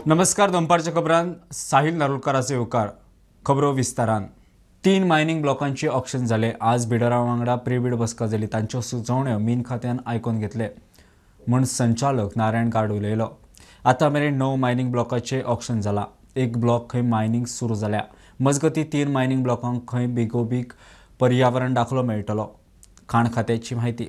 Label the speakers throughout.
Speaker 1: नमस्कार, दनपारच्या खबरान साहिल नारुलकाराचे येवकार. खबरो विस्तारान. 3 मायनिंग ब्लॉकांचे ऑक्शन जाले. आज बिडरा वांगडा प्रीबीड बसका जाली. तांच्यो सुचोवण्यो मीन खात्यान आयकून घेतले म्हूण संचालक नारायण गाड उलयलो. आतां मेरेन 9 मायनिंग ब्लॉकाचे ऑक्शन जाला. एक ब्लॉक खंय मायनिंग सुरू जाल्या. मजगती 3 मायनिंग ब्लॉकांक खंय बेगोबेग पर्यावरण दाखलो मेळटलो. खाण खात्याची म्हायती.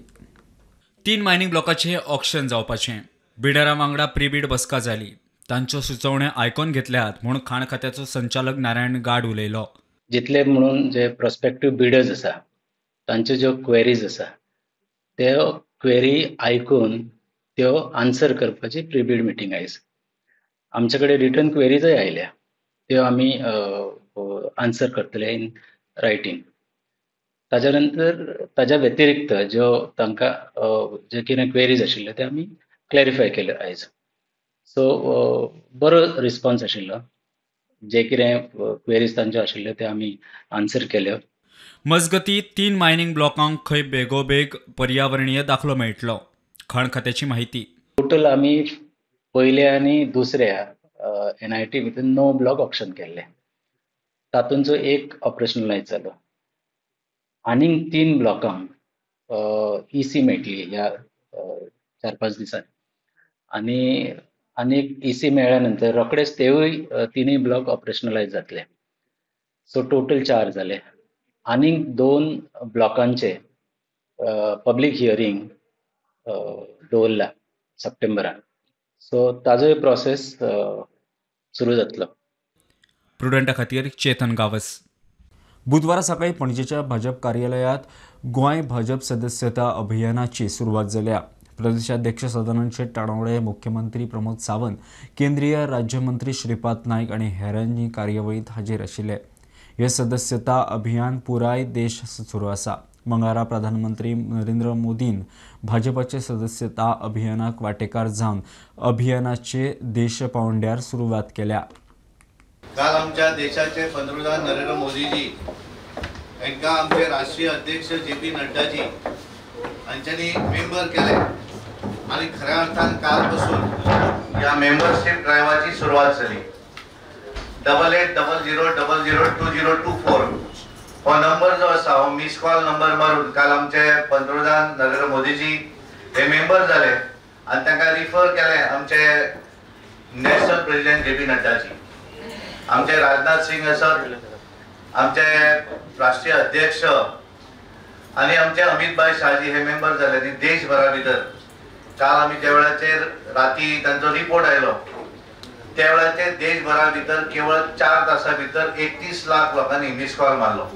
Speaker 1: 3 मायनिंग ब्लॉकाचे ऑक्शन जावपाचें. बिडरा वांगडा प्रीबीड बसका जाली. तांच्यो सुचोवण्यो आयकून घेतल्यात म्हूण खाण खात्याचो संचालक नारायण गाड उलयलो.
Speaker 2: जितले म्हणून जे प्रोस्पेक्टीव बिडर्स आसा तांच्यो ज्यो क्वेरीज आसा त्यो क्वेरी आयकून त्यो आन्सर करपाची प्रीबीड मिटींग आयज. आमचे कडेन रिटर्न क्वेरीजय आयल्या, त्यो आमी आन्सर करतले इन रायटींग. ताज्या नंतर ताज्या व्यतिरिक्त ज्यो तांकां जे कितें क्वेरीज आशिल्ल्यो त्यो आमी क्लॅरिफाय केल्यो आयज. सो बरो रिस्पॉन्स आशिल्लो. जे कितें क्वेरीज तांच्यो आशिल्ल्यो त्यो आमी आन्सर केल्यो.
Speaker 1: मजगती 3 मायनिंग ब्लॉकांक खंय बेगोबेग पर्यावरणीय दाखलो मेळटलो. खाण खात्याची म्हायती.
Speaker 2: टोटल आमी पयल्या आनी दुसऱ्या NIT भितर 9 ब्लॉक ऑक्शन केल्ले. तातूंचो एक ऑपरेशनलायज जालो. आनीक 3 ब्लॉकांक EC मेळटली ह्या 4-5 दिसांनी. आनी आनीक EC मेळ्ळ्या नंतर रोखडेच तेवूय 3 ब्लॉक ऑपरेशनलायज जातले. सो टोटल 4 जाले. आनीक 2 ब्लॉकांचे पब्लीक हियरींग दवरला सप्टेंबरान. सो ताजोय प्रोसेस सुरू जातलो.
Speaker 1: प्रुडंटा खातीर चेतन गावस. बुधवारा सकाळी पणजेच्या भाजप कार्यालयात गोंय भाजप सदस्यता अभियानाची सुरवात जाल्या. प्रदेशाध्यक्ष सदानंद शेट तानावडे, मुख्यमंत्री प्रमोद सावंत, केंद्रीय राज्यमंत्री श्रीपाद नायक आनी हेरांनी कार्यावळींत हाजीर आशिल्ले. हे सदस्यता अभियान पुराय देश सुरू आसा. मंगळारा प्रधानमंत्री नरेंद्र मोदीन भाजपाचे सदस्यता अभियानाक वाटेकार जावन अभियानाचे देश पावंड्यार सुरवात केल्या.
Speaker 3: काल आमच्या देशाचे पंतप्रधान नरेंद्र मोदीजी हांकां आमचे राष्ट्रीय अध्यक्ष जे पी नड्डाजी हांच्यांनी मेंबर केले आनी खऱ्या अर्थान कालपासून ह्या मेंबरशीप ड्रायव्हाची सुरवात जाली. 8800 00 2024 हो नंबर जो आसा हो मिस कॉल नंबर मारून काल आमचे पंतप्रधान नरेंद्र मोदीजी हे मेंबर जाले आनी तांकां रिफर केले आमचे national president J P Naddaji. आमचे राजनाथ सिंग आसत, आमचे राष्ट्रीय अध्यक्ष आनी आमचे अमित भाई शाहजी हे मेंबर जाले. आनी देशभरा भितर काल आमी ज्या वेळाचेर राती तांचो रिपोर्ट आयलो त्या वेळाचेर देशभरा भितर केवळ 4 तासां भितर 31 लाख लोकांनी मिस कॉल मारलो.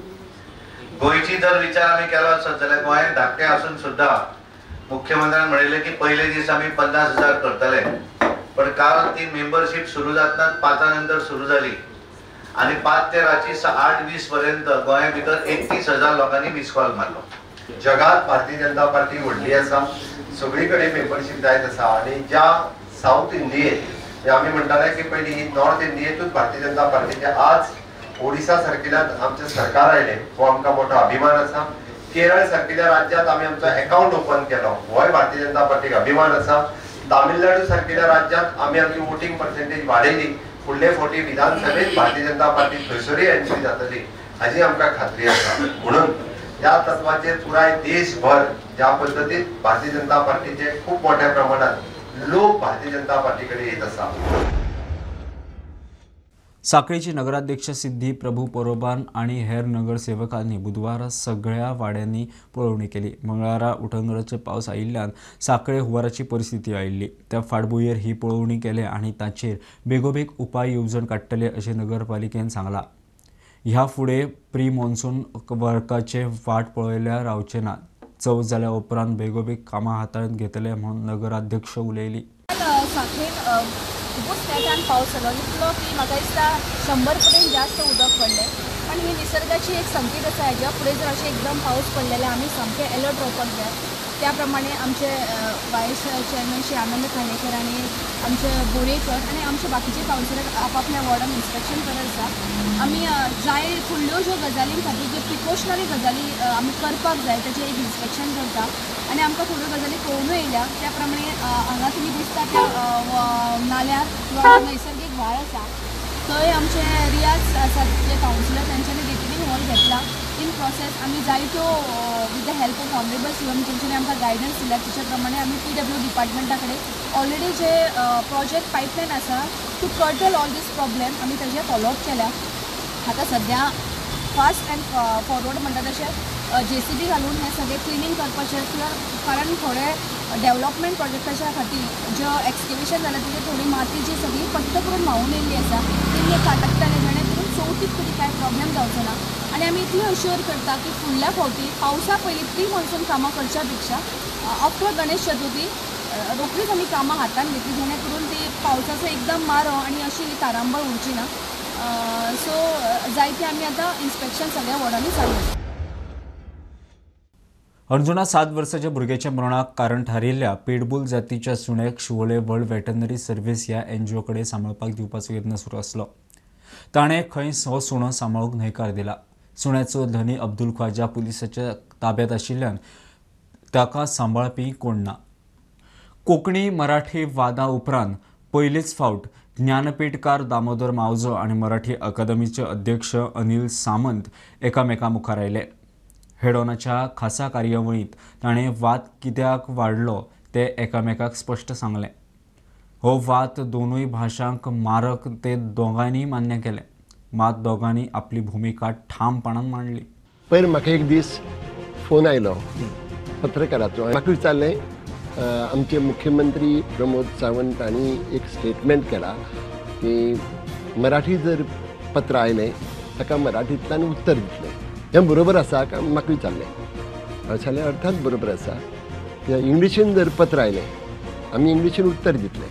Speaker 3: गोंयची जर विचार आमी केलो आसत जाल्यार गोंयांत धाकटें आसून सुद्दां मुख्यमंत्र्यान म्हणिल्लें की पयले दीस आमी 50,000 करतले, पण काल ती मेंबरशीप सुरू जातना 5 नंतर सुरू जाली आनी 5 ते राती 8:20 पर्यंत गोंया भितर 31,000 लोकांनी मिस कॉल मारलो.
Speaker 4: जगात भारतीय जनता पार्टी व्हडली आसा, सगळी कडेन मेंबरशीप जायत आसा. आनी ज्या सावथ इंडियेत आमी म्हणटाले की पयलीं ही नॉर्थ इंडियेतूच भारतीय जनता पार्टीचे, आज ओडिसा सारकिल्ल्यात आमचें सरकार आयलें हो आमकां मोठो अभिमान आसा. केरळ सारकिल्ल्या राज्यांत आमी आमचो एकावंट ओपन केलो होय भारतीय जनता पार्टीक अभिमान आसा. तामिळनाडू सारकिल्ल्या राज्यांत आमी आमची वोटींग पर्सेंटेज वाडयली. फुडले फावटी विधानसभेत भारतीय जनता पार्टी थंयसरूय एंट्री जातली हाजी आमकां खात्री आसा. म्हणून ह्या तत्वाचेर पुराय देशभर ज्या पद्दतीन भारतीय जनता पार्टीचे खूब मोठ्या प्रमाणात लोक भारतीय जनता पार्टी कडेन येत आसा.
Speaker 1: साखळीचे नगराध्यक्ष सिद्धी प्रभू परोबान आणि हेर नगरसेवकांनी बुधवारा सगळ्या वाड्यांनी पळोवणी केली. मंगळारा उटंगराचे पावस आयिल्ल्यान साखळे हुवाराची परिस्थिती आयिल्ली. त्या फाटभुंयेर ही पळोवणी केले आनी ताचेर बेगोबेग उपाय येवजण काडटले अशें नगरपालिकेन सांगलां. ह्या फुडें प्री मॉन्सून वर्काचे वाट पळयल्यार रावचे ना. चवथ जाल्या उपरांत बेगोबेग कामां हाताळून घेतले म्हूण नगराध्यक्ष उलयली.
Speaker 5: खुबूच नेटान पावस जालो इतलो की म्हाका दिसता 100 पटीन जास्त उदक पडलें. पण ही निसर्गाची एक संकेत आसा. हेज्या फुडें जर अशें एकदम पावस पडले जाल्यार आमी सामकें एलर्ट रावपाक जाय. त्या प्रमाणे आमचे वायस चेअरमॅन श्री आनंद खांडेकर आनी आमचे बोरेकर आनी आमचे बाकीचे कावन्सिलर आपापल्या वॉर्डान इन्स्पेक्शन करत आसा. आमी जाय फुडल्यो ज्यो गजालीं खातीर ज्यो प्रिकॉशनरी गजाली आमी करपाक जाय ताचें एक इन्स्पेक्शन करता आनी आमकां थोड्यो गजाली कळूनय येयल्या. त्या प्रमाणे हांगा तुमी दिसता त्या नाल्यार किंवा नैसर्गीक एक व्हाळ आसा थंय आमचे रियाज आसात जे कावन्सिलर तांच्यांनी रिटेनिंग वॉल घेतला. इन प्रोसेस आमी जायत्यो with the help of honourable CM तेंच्यांनी आमकां गायडन्स दिल्या, तेच्या प्रमाणे आमी PW डिपार्टमेंटा कडेन ऑलरेडी जे प्रोजेक्ट पायपलायन आसा to curtail all this problem आमी तेजें फॉलोअप केल्या. आतां सद्या फास्ट अँड फॉरवर्ड म्हणटा तशें JCB घालून हें सगळें क्लिनींग करपाचें, कारण थोडे डेवलपमेंट प्रोजेक्टाच्या खातीर ज्यो एक्सकेवेशन जालां तेजेर थोडी माती जी सगळी पट्ट करून व्हांवून येयल्ली आसा ती काटकतले जेणे करून चवथीक तरी कांय प्रॉब्लेम जावचो ना. आनी आमी इतलें अश्योर करता की फुडल्या फावटी पावसा पयलीं प्री मॉन्सून कामां करच्या पेक्षा आफ्टर गणेश चतुर्थी रोखडीच आमी कामां हातान घेतली जेणे करून ती पावसाचो एकदम मारो आनी अशी तारांबळ उरची ना. सो जायते आमी आतां इन्स्पेक्शन सगळ्या वॉर्डांनी चालू आसा.
Speaker 1: अंजुणा 7 वर्साच्या भुरग्याच्या मरणाक कारण थारिल्ल्या पिटबुल जातीच्या सुण्याक शिवोले वर्ल्ड वेटरनरी सर्व्हिस ह्या NGO कडेन सांबाळपाक दिवपाचो यत्न सुरू आसलो. ताणें खंय हो सुणो सांबाळूंक न्हयकार दिला. सुण्याचो धनी अब्दुल ख्वाजा पुलिसाच्या ताब्यात आशिल्ल्यान ताका सांबाळपी कोण ना. कोंकणी मराठी वादा उपरांत पयलीच फावट ज्ञानपीठकार दामोदर मावजो आनी मराठी अकादमीचे अध्यक्ष अनिल सामंत एकामेका मुखार आयले. हेडॉनाच्या खासा कार्यावळींत ताणें वाद कित्याक वाडलो तें एकामेकाक स्पश्ट सांगलें. हो वाद दोनूय भाशांक मारक ते दोगांयनी मान्य केलें, मात दोगांनी आपली भुमिका ठामपणान मांडली.
Speaker 6: पयर म्हाका एक दीस फोन आयलो पत्रकाराचो, म्हाका विचारलें आमचे मुख्यमंत्री प्रमोद सावंत हांणी एक स्टेटमेंट केला की मराठी जर पत्र आयलें ताका मराठींतल्यान उत्तर दितलें, हें बरोबर आसा काय म्हाका विचारलें. हांवें सांगलें अर्थात बरोबर आसा. इंग्लिशीन जर पत्र आयलें आमी इंग्लिशीन उत्तर दितले,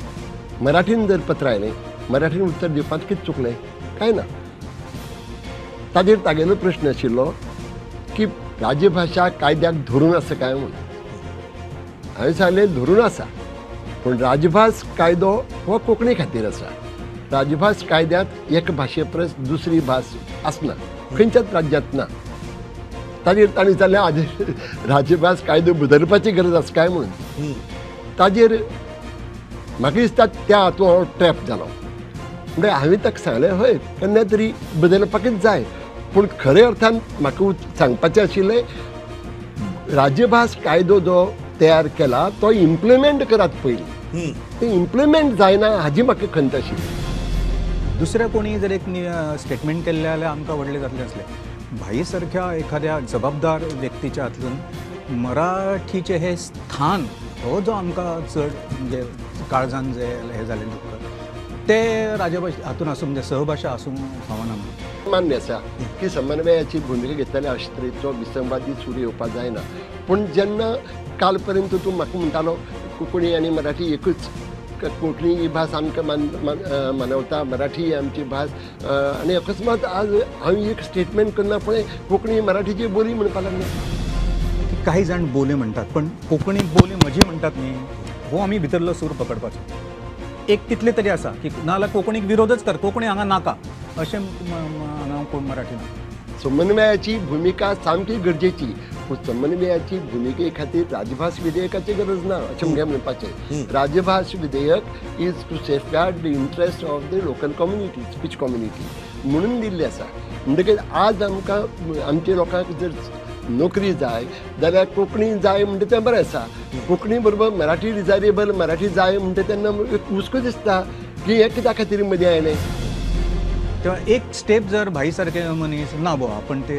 Speaker 6: मराठीन जर पत्र आयलें मराठीन उत्तर दिवपांत कितें चुकलें? कांय ना. ताजेर तागेलो प्रश्न आशिल्लो की राजभाशा कायद्याक धरून आसा काय म्हणून. हांवें सांगलें धरून आसा, पूण राजभास कायदो हो कोंकणी खातीर आसा. राजभास कायद्यांत एक भाशे परस दुसरी भास आसना, खंयच्याच राज्यांत ना. ताजेर ताणें विचारलें आज राजभास कायदो बदलपाची गरज आसा काय म्हणून. ताजेर म्हाका दिसता त्या हातूंत हांव ट्रॅप जालो. म्हणजे हांवें ताका सांगलें हय केन्ना तरी बदलपाकच जाय, पूण खऱ्या अर्थान म्हाका सांगपाचें आशिल्लें राजभास कायदो जो तयार केला तो इम्प्लिमेंट करात पयलीं, ते इम्प्लिमेंट जायना हाजी म्हाका खंत आशिल्ली.
Speaker 7: दुसऱ्या कोणी जर एक स्टेटमेंट केल्लें जाल्यार आमकां व्हडलें जातलें आसलें. भाई सारख्या एखाद्या जबाबदार व्यक्तीच्या हातून मराठीचें हें स्थान हो जो आमकां चड म्हणजे काळजान जे हें जालें दुख्ख ते राजभाशा हातून आसूं म्हणजे सहभाशा आसूंक फावना म्हणून.
Speaker 6: मान्य आसा की समन्वयाची भुमिका घेतल्यार अशे तरेचो विसंवादी सूर येवपाक जायना, पूण जेन्ना काल पर्यंत तूं म्हाका म्हणटालो कोंकणी आनी मराठी एकूच, कोंकणी ही भास आमकां मानवता, मराठी ही आमची भास, आनी अकस्मात आज हांव एक स्टेटमेंट करना पळय कोंकणी मराठीची बोली म्हणपाक लागलें.
Speaker 7: काही जाण बोली म्हणटात पण कोंकणी बोली म्हजी म्हणटात न्ही, हो आमी भितरलो सूर पकडपाचो. एक तितले तरी आसा की नाजाल्यार कोंकणीक विरोधच कर, कोंकणी हांगा नाका अशें हांगा कोण मराठी ना.
Speaker 6: समन्वयाची भुमिका सामकी गरजेची, पूण समन्वयाची भुमिके खातीर राजभास विधेयकाची गरज ना अशें म्हगें म्हणपाचें. राजभास विधेयक is to safeguard the interest of the local community, speech community म्हणून दिल्ली आसा. म्हणटकीच आज आमकां आमच्या लोकांक जर नोकरी जाय जाल्यार कोंकणी जाय म्हणटा तें बरें आसा, कोंकणी बरोबर मराठी डिजायरेबल मराठी जाय म्हणटा तेन्ना एक हुस्को दिसता की हें कित्या खातीर मदीं आयलें.
Speaker 7: तेव्हा एक स्टेप जर भाई सारखे मनीस ना बुवा आपण ते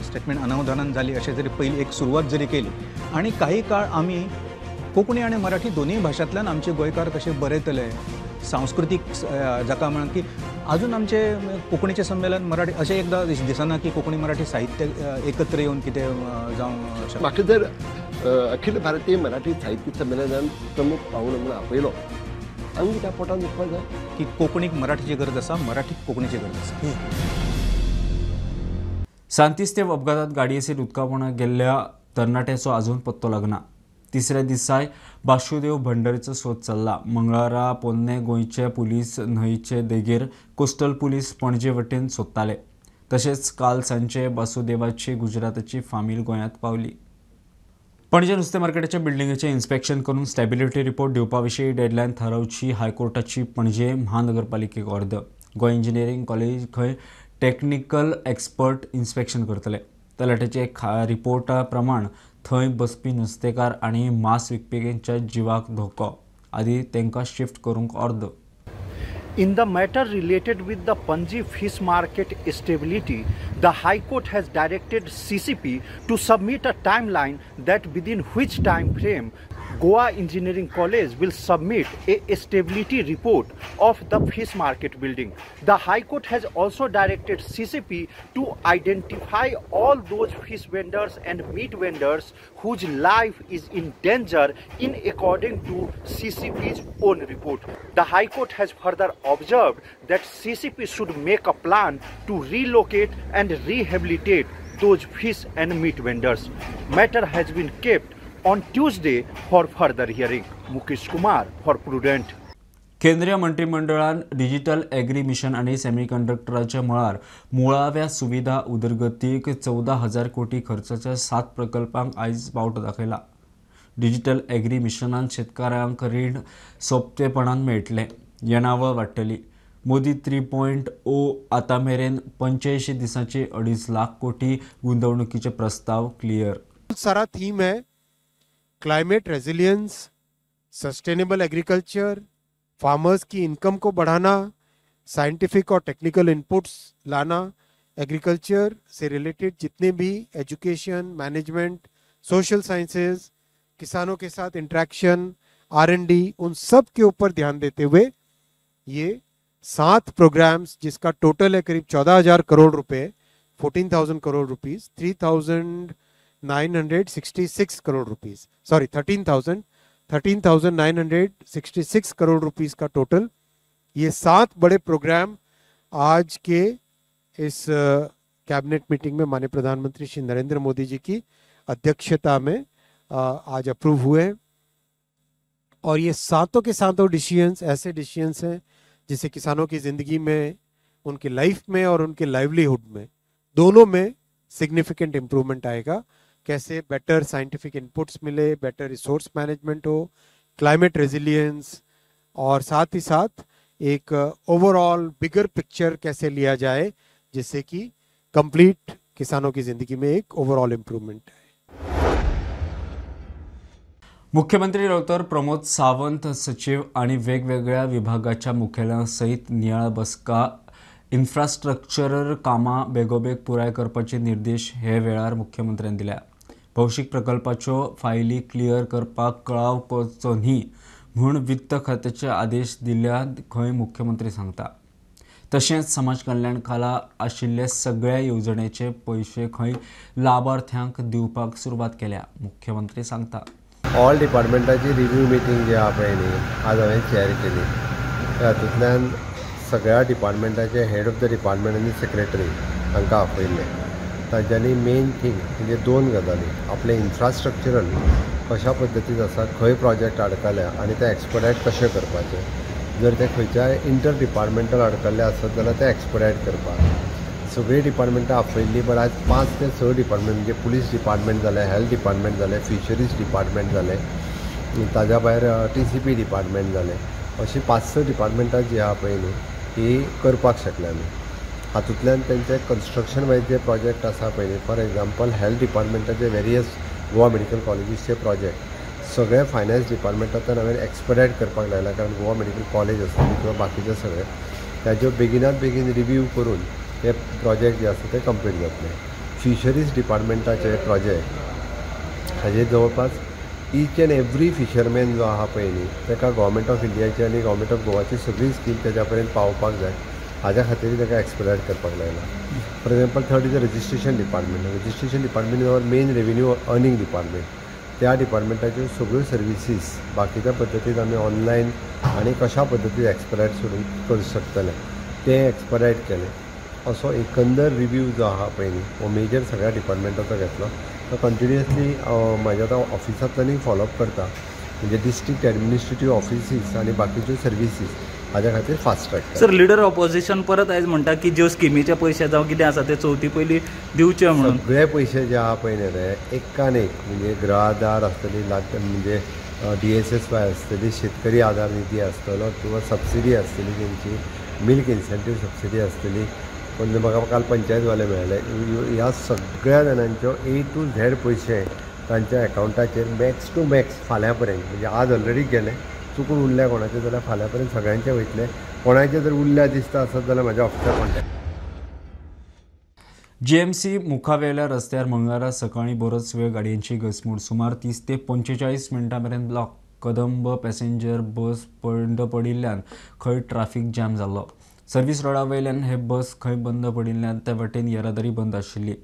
Speaker 7: स्टेटमेंट अनावधानान जाली अशें जरी पयली एक सुरवात जरी केली आनी काही काळ आमी कोंकणी आनी मराठी दोनूय भाशांतल्यान आमचे गोंयकार कशे बरयतले सांस्कृतीक जाका म्हणून की अजून आमचे कोंकणीचें संमेलन मराठी अशें एकदां दिसना की कोंकणी मराठी साहित्य एकत्र येवन कितें जावंक शकता.
Speaker 6: म्हाका जर अखिल भारतीय मराठी साहित्य संमेलनान प्रमुख पाहुणो म्हणून आपयलो आमी त्या पोटान दुखपाक जाय
Speaker 7: की कोंकणीक मराठीची गरज आसा, मराठीक कोंकणीची गरज आसा.
Speaker 1: सांतिस्तेव अपघातात गाडयेसयत उदका पोंदा गेल्ल्या तरणाट्याचो अजून पत्तो लागना. तिसऱ्या दिसाय बाशुदेव भंडारीचो सोद चल्ला. मंगळारा पोन्ने गोंयचे पुलीस न्हंयचे देगेर कोस्टल पुलीस पणजे वटेन सोदताले. तशेंच काल सांजे बासुदेवाची गुजराताची फामील गोंयांत पावली. पणजे नुस्तें मार्केटाच्या बिल्डिंगेचें इन्स्पेक्शन करून स्टॅबिलिटी रिपोर्ट दिवपा विशीं डेडलायन थारावची हायकोर्टाची पणजे महानगरपालिकेक ऑर्द. गोंय इंजिनियरींग कॉलेज खंय टॅक्निकल एक्सपर्ट इन्स्पेक्शन करतले. तलाट्याचे रिपोर्टा प्रमाण थंय बसपी नुस्तेकार आनी मांस विकप्यांच्या जिवाक धोको आदी तांकां शिफ्ट करूंक ऑर्द.
Speaker 8: In the matter related with the Panji fish market stability, the High Court has directed CCP to submit a timeline that within which time frame Goa Engineering College will submit a stability report of the fish market building. The High Court has also directed CCP to identify all those fish vendors and meat vendors whose life is in danger in according to CCP's own report. The High Court has further observed that CCP should make a plan to relocate and rehabilitate those fish and meat vendors. Matter has been kept on Tuesday for further hearing. Mukesh Kumar for Prudent.
Speaker 1: केंद्रीय मंत्रिमंडळान digital agree mission आनी सेमीकंडक्टराच्या मळार मुळाव्या सुविधा उदरगतीक 14,000 कोटी खर्चाच्या 7 प्रकल्पांक आयज पावटो दाखयला. डिजिटल एग्री मिशनान शेतकारांक रीण सोंपेपणान मेळटलें, येणावळ वाडटली. मोदी 3.0 आतां मेरेन 85 दिसांचे 2.5 लाख कोटी गुंतवणुकीचे प्रस्ताव क्लियर.
Speaker 9: सारा थीम है climate resilience, sustainable agriculture, farmers की इनकम को बढ़ाना, साइंटिफिक और टेक्निकल इनपुट्स लाना, एग्रीकल्चर से रिलेटेड जितने भी एजुकेशन, मैनेजमेंट, सोशल साइंसेज, किसानों के साथ इंटरेक्शन, R&D, उन सब के ऊपर ध्यान देते हुए ये 7 प्रोग्राम्स जिसका टोटल है करीब 14,000 करोड़ रुपए, 14,000 crore rupees, 3,966 crore rupees, sorry 13,966 crore rupees का टोटल। ये 7 बड़े प्रोग्राम आज के इस कैबिनेट मीटिंग में माननीय प्रधानमंत्री श्री नरेंद्र मोदी जी की अध्यक्षता में आज अप्रूव हुए हैं। और ये सातों के सातों डिसीजंस ऐसे डिसीजंस हैं जिसे किसानों की ज़िंदगी में, उनकी लाइफ में और उनके लाइवलीहुड में, दोनों में सिग्निफिकेंट इम्प्रूवमेंट आएगा। कैसे बेटर साइंटिफिक इनपुट्स मिले, बेटर रिसोर्स मैनेजमेंट हो, क्लाइमेट रेजिलियंस और साथ ही साथ एक ओवरऑल बिगर पिक्चर कैसे लिया जाए जिससे कि कंप्लीट किसानों की ज़िंदगी में एक ओवरऑल इम्प्रूवमेंट आए।
Speaker 1: मुख्यमंत्री डॉक्टर प्रमोद सावंत सचिव आणि वेगवेगळ्या विभागाच्या मुखेल्यांसहित नियाळ बसका इन्फ्रास्ट्रक्चर कामां बेगोबेग पुराय करपाचे निर्देश हे वेळार मुख्यमंत्र्यान दिल्या। भौशीक प्रकल्पाच्यो फायली क्लियर करपाक कळाव करचो न्ही म्हूण वित्त खात्याचे आदेश दिल्यात खंय मुख्यमंत्री सांगता। तशेंच समाज कल्याण खाला आशिल्ले सगळ्या येवजणेचे पयशे खंय लाभार्थ्यांक दिवपाक सुरवात केल्या मुख्यमंत्री सांगता।
Speaker 4: ऑल डिपार्टमेंटाची रिव्यू मिटींग जी आहा पळय न्ही आज हांवें चेअर केली। हातूंतल्यान सगळ्या डिपार्टमेंटाचे हेड ऑफ the department आनी सेक्रेटरी हांकां आपयल्ले। तांच्यांनी मेन थींग म्हणजे 2 गजाली, आपलें इन्फ्रास्ट्रक्चरल कशा पद्दतीन आसा, खंय प्रोजेक्ट आडकल्या आनी ते एक्सपडायट कशें करपाचें, जर ते खंयच्याय इंटर डिपार्टमेंटल आडकल्ले आसत जाल्यार ते एक्सपडायट करपाक सगळीं डिपार्टमेंटां आपयल्लीं। बट आज 5 ते 6 डिपार्टमेंट म्हणजे पुलीस डिपार्टमेंट जालें, हेल्थ डिपार्टमेंट जालें, फिशरीज डिपार्टमेंट जालें, ताज्या भायर TCP department जालें, अशीं 5-6 डिपार्टमेंटां जीं आहा पळय न्ही ही करपाक शकले आमी। हातूंतल्यान तेंचे कन्स्ट्रक्शन वायज जे प्रोजेक्ट आसा पळय न्ही, फॉर एग्जाम्पल हेल्थ डिपार्टमेंटाचे वेरियस गोवा मेडिकल कॉलेजीसचे प्रोजेक्ट सगळे फायनान्स डिपार्टमेंटांतल्यान हांवें एक्सपडायट करपाक लायला, कारण गोवा मेडिकल कॉलेज आसतली किंवा बाकीचे सगळे ताज्यो बेगिनात बेगीन रिव्यू करून हे प्रोजेक्ट जे आसा ते कंप्लीट जातले। फिशरीज डिपार्टमेंटाचे प्रोजेक्ट हाजे जवळपास ईच एंड एवरी फिशरमॅन जो आहा पळय न्ही ताका गव्हर्मेंट ऑफ इंडियाची आनी गव्हर्मेंट ऑफ गोवाची सगळी स्कीम ताज्या पर्यंत पावोवपाक जाय, हाज्या खातीर ताका एक्सपडायट करपाक लायला। For example third is a registration department. Registration department is our main revenue earning department. त्या डिपार्टमेंटाच्यो सगळ्यो सर्विसीस बाकीच्या पद्दतीन आमी ऑनलायन आनी कशा पद्दतीन एक्सपडायट सोडून करूंक शकतले तें एक्सपडायट केलें। असो एकंदर रिव्यू जो आहा पळय न्ही हो मेजर सगळ्या डिपार्टमेंटाचो घेतलो। तो कंटिन्युअसली म्हाज्या आतां ऑफिसांतल्यानूय फॉलोअप करता, म्हणजे डिस्ट्रिक्ट एडमिनिस्ट्रेटीव ऑफिसीस आनी बाकीच्यो सर्विसीस हाज्या खातीर fast track.
Speaker 10: Sir, leader opposition परत आयज म्हणटा की ज्यो स्किमीचे पयशे जावं कितें आसा ते चवथी पयलीं दिवचे म्हणून.
Speaker 4: सगळे पयशे जे आहा पळय न्ही रे एकान एक, म्हणजे गृह आधार आसतली, म्हणजे DSSY आसतली, शेतकरी आधार निधी आसतलो किंवा सबसिडी आसतली तेंची, मिल्क इन्सेंटीव सबसिडी आसतली. पण म्हाका काल पंचायतवाले मेळ्ळे, ह्या सगळ्या जाणांच्यो A to Z पयशे तांच्या एकावंटाचेर मॅक्स टू मॅक्स फाल्यां पर्यंत, म्हणजे आज ऑलरेडी गेले, चुकून उरल्या कोणाचे जाल्यार फाल्यां पर्यंत सगळ्यांचे वयतले. कोणाचे जर उरल्या दिसता आसत जाल्यार म्हाज्या ऑफिसार कॉन्टॅक्ट.
Speaker 1: GMC मुखावेल्या रस्त्यार मंगळारा सकाळीं बरोच वेळ गाडयांची घसमूड. सुमार 30 ते 45 मिनटां मेरेन ब्लॉक. कदंब पॅसेंजर बस बंद पडिल्ल्यान खंय ट्राफीक जॅम जाल्लो. सर्वीस रोडा वयल्यान हे बस खंय बंद पडिल्ल्यान ते वटेन येरादारी बंद आशिल्ली,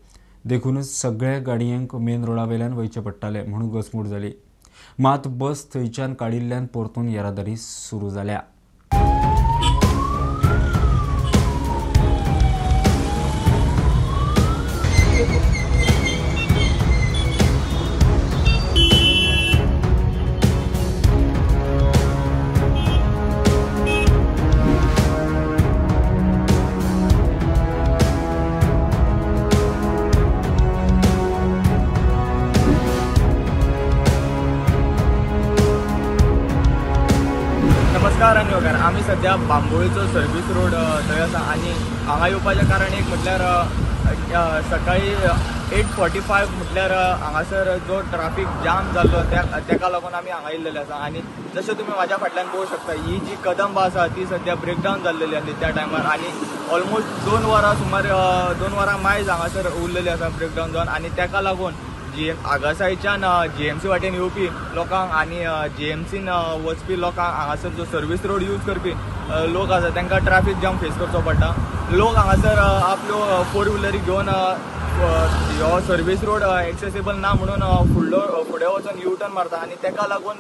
Speaker 1: देखूनच सगळ्या गाडयांक मेन रोडा वयल्यान वयचें पडटालें म्हणून घसमूड जाली. मात बस थंयच्यान काडिल्ल्यान परतून येरादारी सुरू जाल्या.
Speaker 11: नमस्कार आनी वगैरे, आमी सद्या बांबोळीचो सर्वीस रोड थंय आसा आनी हांगा येवपाचें कारण एक म्हटल्यार सकाळी 8:45 म्हटल्यार हांगासर जो ट्राफीक जाम जाल्लो तेका लागून आमी हांगा येयल्लेले आसा. आनी जशें तुमी म्हाज्या फाटल्यान पळोवंक शकता, ही जी कदंबा आसा ती सद्या ब्रेकडावन जाल्लेली आसली त्या टायमार आनी ऑलमोस्ट 2 वरां सुमार 2 वरां मायज हांगासर उरलेली आसा ब्रेकडावन जावन. आनी तेका लागून आगासायच्यान GMC वाटेन येवपी लोकांक आनी GMCन वचपी लोकांक हांगासर जो सर्वीस रोड यूज करपी लोक आसा तांकां ट्राफीक जाम फेस करचो पडटा. लोक हांगासर आपल्यो 4 व्हिलरी घेवन हो सर्वीस रोड एक्सेसिबल ना म्हणून फुडें वचून यू टर्न मारता आनी ताका लागून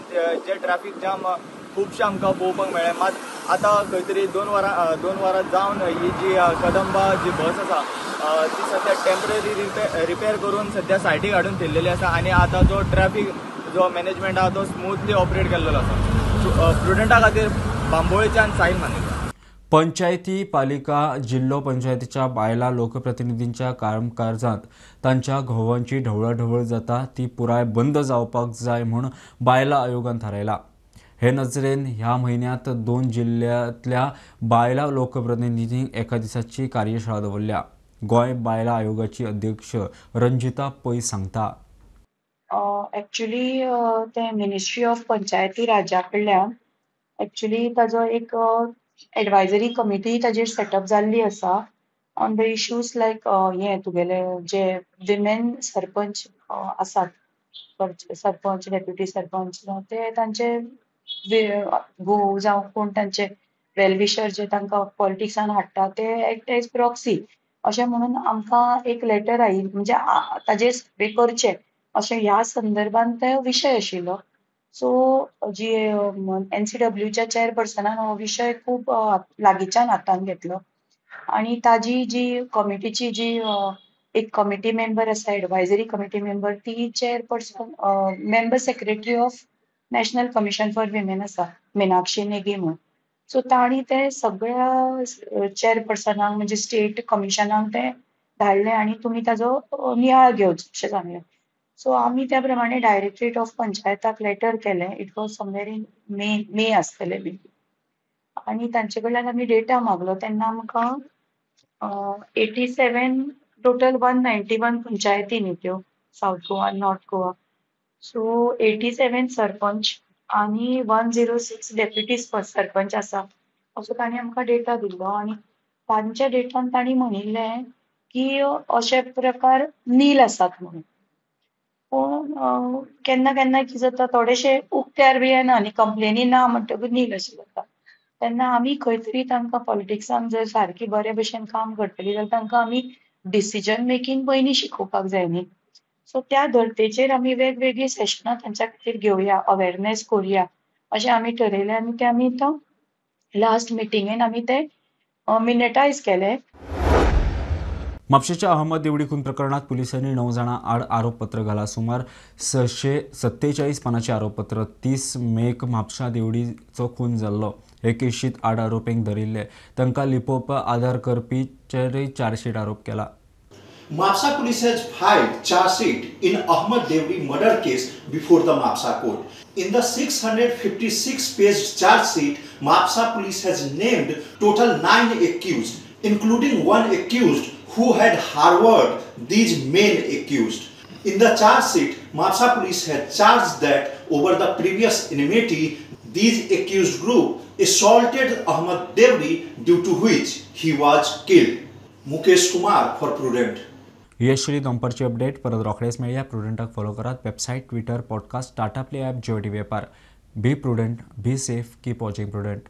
Speaker 11: जे ट्राफीक जाम खुबशें आमकां पळोवपाक मेळ्ळें. मात आतां खंय तरी 2 वरां जावन ही जी कदंबा जी बस आसा ती सद्या टेम्पररी रिपेर करून सद्या सायडीक हाडून थेयलेली आसा आनी आतां जो ट्रॅफिक जो मॅनेजमेंट आसा तो स्मूथली ऑपरेट केल्लो आसा. प्रुडंटा खातीर बांबोळेच्यान साहील मानेकर.
Speaker 1: पंचायती, पालिका, जिल्लो पंचायतीच्या बायलां लोकप्रतिनिधींच्या कामकाजांत तांच्या घोवांची ढवळाढवळ जाता ती पुराय बंद जावपाक जाय म्हूण बायलां आयोगान थारायला. हे नजरेन ह्या म्हयन्यांत 2 जिल्ल्यांतल्या बायलां लोकप्रतिनिधींक एका दिसाची कार्यशाळा दवरल्या. गोंय बायलां आयोगाची अध्यक्ष रंजिता पै सांगता,
Speaker 12: एक्चुअली ते मिनिस्ट्री ऑफ पंचायती राजा कडल्यान एक्चुअली ताजो एक एडवायजरी कमिटी ताजेर सेटअप जाल्ली आसा ऑन the issues लायक हे तुगेले जे विमेन सरपंच आसात, सरपंच, डेप्युटी सरपंच, ते तांचे घोव जावं कोण तांचे वेलविशर जे तांकां पॉलिटिक्सान हाडटा ते एक्ट एज प्रॉक्सी अशें म्हणून आमकां एक लेटर आयिल्ली, म्हणजे ताजेर सर्वे करचें अशें ह्या संदर्भान तो विशय आशिल्लो. सो जी NCWच्या चेअरपर्सनान हो विशय खूब लागींच्यान हातान घेतलो आनी ताजी जी कमिटीची जी एक कमिटी मेंबर आसा, एडवायजरी कमिटी मेंबर, ती chairperson member secretary of national commission for women आसा, मिनाक्षी नेगी म्हणून. सो तांणी ते सगळ्या चेअरपर्सनांक म्हणजे स्टेट कमिशनांक ते धाडले आनी तुमी ताजो नियाळ घेवचो अशें सांगलें. सो आमी त्या प्रमाणे डायरेक्टरेट ऑफ पंचायताक लेटर केलें. It was somewhere in May आसतलें बी. आनी तांचे कडल्यान आमी डेटा मागलो तेन्ना आमकां 87 टोटल 191 पंचायती न्ही त्यो, south Goa, north Goa. So 87 sarpanch आनी 106 डेप्युटी सरपंच आसा असो तांणी आमकां डेटा दिल्लो. आनी तांच्या डेटान तांणी म्हणिल्लें की अशे प्रकार नील आसात म्हणून. पूण केन्ना केन्ना कितें जाता, थोडेशे उक्त्यार बी येना आनी कंप्लेनी ना म्हणटकूच नील अशें जाता. तेन्ना आमी खंय तरी तांकां पॉलिटिक्सान जर सारकी बरे भशेन काम करतली जाल्यार तांकां आमी डिसिजन मेकींग पयलीं शिकोवपाक जाय न्ही. सो त्या धर्तेचेर आमी वेगवेगळीं सेशनां तांच्या खातीर घेवया, अवेरनेस करुया अशें आमी ठरयलें आनी तें आमी आतां लास्ट मिटिंगेन आमी ते मिनेटायज केले.
Speaker 1: म्हापशेंच्या अहमद देवडी खून प्रकरणात पुलिसांनी 9 जाणां आड आरोपपत्र घाला. सुमार 647 पानांचें आरोपपत्र. 30 मेक म्हापशा देवडीचो खून जाल्लो. हे केशींत 8 आरोपींक धरिल्ले. तांकां लिपोवपाक आदार करपीचेरय चार्जशीट आरोप केला.
Speaker 8: Mapsa police has filed charge sheet in Ahmed Devdi murder case before the Mapsa court. In the 656-page charge sheet, Mapsa police has named total 9 accused, including 1 accused who had harbored these main accused. In the charge sheet, Mapsa police had charged that over the previous enmity, these accused group assaulted Ahmed Devdi, due to which he was killed. Mukesh Kumar for Prudent.
Speaker 1: Yashri दंपरची update परत रोखडेच मेळया. प्रुडंटाक follow करात. Website, Twitter, podcast, Tata Play app, Jio TV ऍपार. Be prudent, be safe, keep watching Prudent.